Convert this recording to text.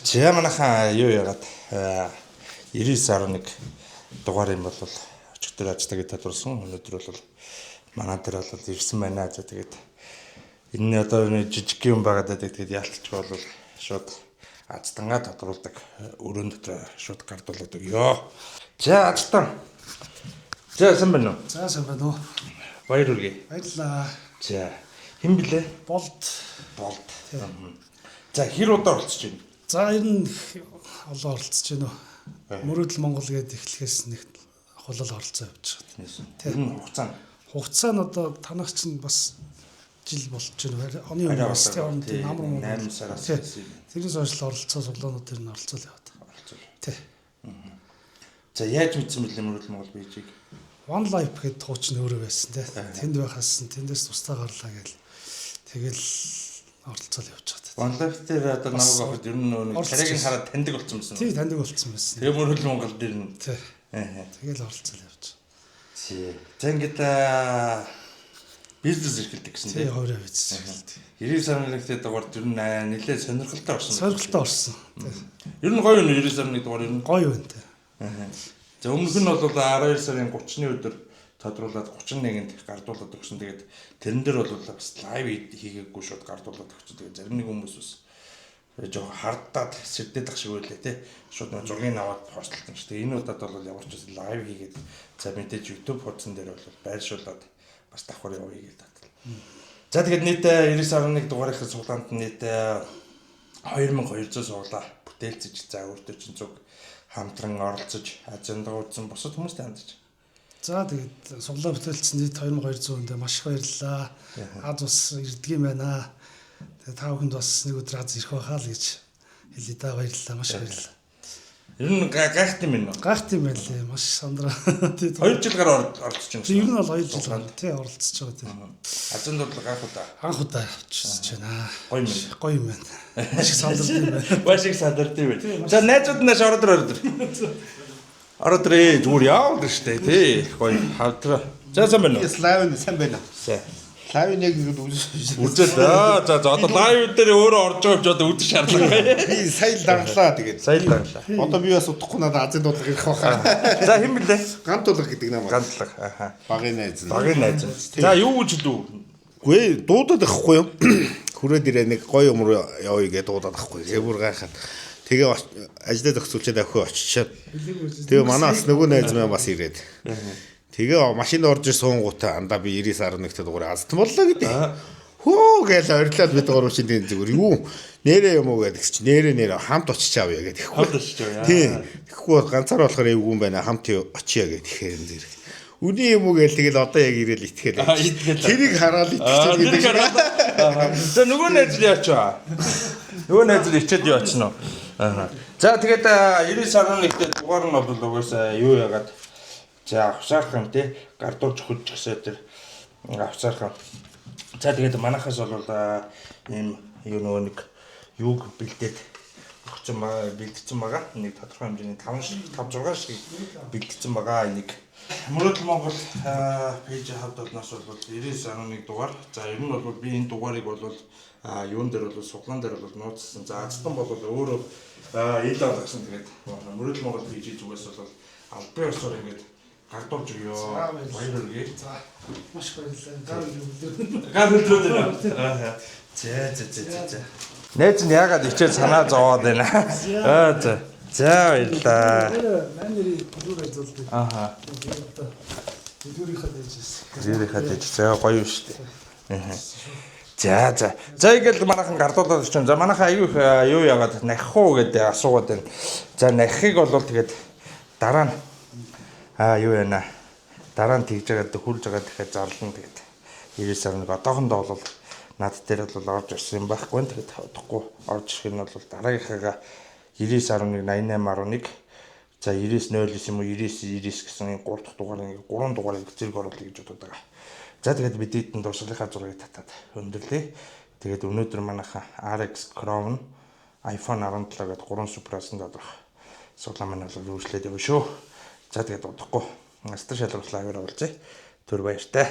За, манайхаа юу яагаад 99.1 дугаар юм бол өчигдөр ажтагийг тодруулсан. Өнөөдөр бол манай дээр бол ирсэн байна. За, тэгээд энэ одоо нэг жижиг юм байгаад байдаг. Тэгээд яалтч бол шууд азтангаа тодруулдаг. Өрөөнд дотор шууд гардуулдаг ёо. За, азтан. За, сайн байна уу? За, сайн байна уу? Баяр хүргэе. Баярлалаа. За, хэн блэ? Болд. Болд. За, хэр удаа оролцож байна? За, ер нь их олон оролцож байна уу? Мөрөөдөл Монгол гээд эхлэхээс нэг хулал оролцоо явж байгаа. Тэр нь хугацаа нь Хугацаа нь одоо танах чинь бас жил болж байна. Оны Арай өмнө бас болоо. тийм Тий, намар муу. 8 сараас Тий. эхэлсэн. Тэрнээс хойш л оролцоо суглаанууд тэр нь оролцоо л яваад. Оролцоо. Тий. За, яаж мэдсэн бэлээ Мөрөөдөл Монгол пэйжийг? One Life гэдэг хуучин өөрөө байсан тий. Тэнд байхаас нь тэндээс тусдаа гарлаа гэл. Тэгэл оролцоо л явж байгаа. One Life дээр одоо Бас намайг авахд ер нь нөгөө нэг оролцож царайг нь байсан. хараад таньдаг болсон байсан. Тий, таньдаг болсон байсан. Тэгээ Мөрөөдөл Монгол дээр нь. Тий. Аа. Тэгэл оролцоо л явж. Тий. За, ингээд бизнес эрхэлдэг гэсэн Тий, тий. хувираа бизнес эрхэлдэг. 99.1 дугаар ер нь нэлээд сонирхолтой орсон. Сонирхолтой орсон. Тий. Ер нь гоё юм 99.1 дугаар ер нь. Гоё байна тий. Аа. За, өмнөх нь бол 12 сарын 30-ны өдөр тодруулаад 31-нд гардуулаад өгсөн. Тэгээд тэрэн дээр бол бас live хийгээгүй шууд гардуулаад өгсөн. Тэгээд зарим нэг хүмүүс бас жоохон хардаад сэрдээд ах шиг байлаа тий. Шууд нэг зургийг аваад постлсон шүү. Тэгээд энэ удаад бол ямар ч байсан live хийгээд, за, мэдээж YouTube хуудсан дээр бол байршуулад бас давхар явъя гэж татлаа. За, тэгээд нийт 99.1 дугаарынхаа суглаанд нийт 2200 суглаа бүтээлцэж, за, өөртөө чинь зүг хамтран оролцож, ажиндаа үзсэн бусад хүмүүстэй хандаж. За, тэгээд суглаа бүтээлцсэн нийт 2200 хүндээ маш их баярлалаа. Аз бас ирдэг юм байна. Тэгээд та бүхэнд бас нэг өдөр аз ирэх байхаа л гэж хэлье да, баярлалаа. Маш их баярлалаа. Ер нь гайхт юм байна уу? Гайхт юм байлээ. Маш сандраа. Тий. 2 жил гараа оролцож юм. Ер нь бол 2 жил гараа тий оролцож байгаа тий. Азинд бол гайх удаа. Анх удаа авчиж байна. Гоё юм байна. Гоё юм байна. Маш их сандард юм байна. Маш их сандард юм байна. За, найзууд нааш ороод ир, ороод ир. Ороод ир, зүгээр яваад штэ тий. Гоё хавдраа. За, сайн байна уу? Yes, live сайн байна. Сайн. Live яг ингэж үзсэн. Үзээд аа, за за, одоо live дээр өөрөө орж байгаа юм чи одоо үзэх шаардлага. Би сая л даглаа тэгээд. Сая л даглаа. Одоо би бас удахгүй надад азын дуудлага ирэх байхаа. За, хэн блэ? Гант дуудлага гэдэг намайг. Гантлаг. Аха. Багын найз. Багын найз. За, юу гэж хэлв? Гүй, дуудаад байхгүй юу? Хүрээд ирээ, нэг гоё юм руу явъя гэж дуудаад байхгүй. Тэгээ бүр гайхаад. Тэгээ ажлаа зохицуулчаад авхи очичоод. Тэгээ манай бас нөгөө найз маань бас ирээд. Тэгээ машинд орж ир суунгуудаа андаа би 99.1-т дугаар азтан боллоо гэдэг. Хөө гээл орилоод бид гурав чинь тийм зүгээр юу нэрээ юм уу гэдэг чи нэрээ нэрээ хамт очиж авъя гэдэг. Хамт очиж авъя. Тий. Тэгэхгүй бол ганцаар болохоор эвгүй юм байна. Хамт очия гэдэг ихээр зэрэг. Үний юм уу гээл тэгэл одоо яг ирээл итгэл. Аа, итгээл. Тэрийг хараад итгэж Тэр гэдэг. гараад. За, нөгөө найз нь яач вэ? Нөгөө найз нь ичээд юу очно уу? Аа. За, тэгээд 99.1-т дугаар нь бол угаасаа юу яагаад, за, авсаархан тий гардуулж өгч гисээ тэр авсаархан. За, тэгээд манахаас бол ийм юу нөгөө нэг юуг бэлдээд өгсөн байгаа, бэлдсэн байгаа. Нэг тодорхой хэмжээний 5 шиг 5 6 шиг бэлдсэн байгаа. Энийг Мөрөөдөл Монгол page хавд болноос бол 99.1 дугаар. За, ер нь бол би энэ дугаарыг бол юун дээр бол суглаан дээр бол нууцсан. За, азтан бол өөрөө ил болгосон. Тэгээд Мөрөөдөл Монгол page зүгээс бол албан ёсоор ингээд гардуулж өгөө. Баяр хүргэе. За, маш их баярлалаа. Гар өглөө. Гар хөдрөөд байна. Аа. За за за за за. Найз нь яагаад ичээд санаа зовоод байна. Аа, за. За, баярлалаа. Манай нэрийн төлөөр ажилладаг. Ааха. Тэгээд одоо дэлгүүрийнхээ дайжсэн. Тэрийнхээ дэж. За, гоё юм шүү дээ. Аа. За за. За, ингээл манайхан гардуулаад очив. За, манайхан аюу их юу яагаад нахих уу гэдэг асуугаад байна. За, нахихыг бол тэгээд дараа нь юу яана. Дараа нь тэгж байгаа хурж байгаа, тэгэхээр зарлан тэгээд 99.1 одоохондоо бол над дээр бол орж ирсэн юм байхгүй. Тэгээд удахгүй орж ирэх нь бол дараагийнхаагаа 99.1 88.1, за, 99.09 юм уу, 99 99 гэсэн энэ 3 дахь дугаар, ингээ 3 дугаарыг зэрэг оруулъя гэж бодод байгаа. За, тэгээд бид эдэн дурсгалынхаа зургийг татаад өндөрлөө. Тэгээд өнөөдөр манайхаа RX Crown iPhone 17 гэдэг 3 супер-асан доторх суглаа маань бол үйлчлээд явна шүү. За, тэгээд удахгүй Астар шалралт live аар уулзъя. Түр баяртай.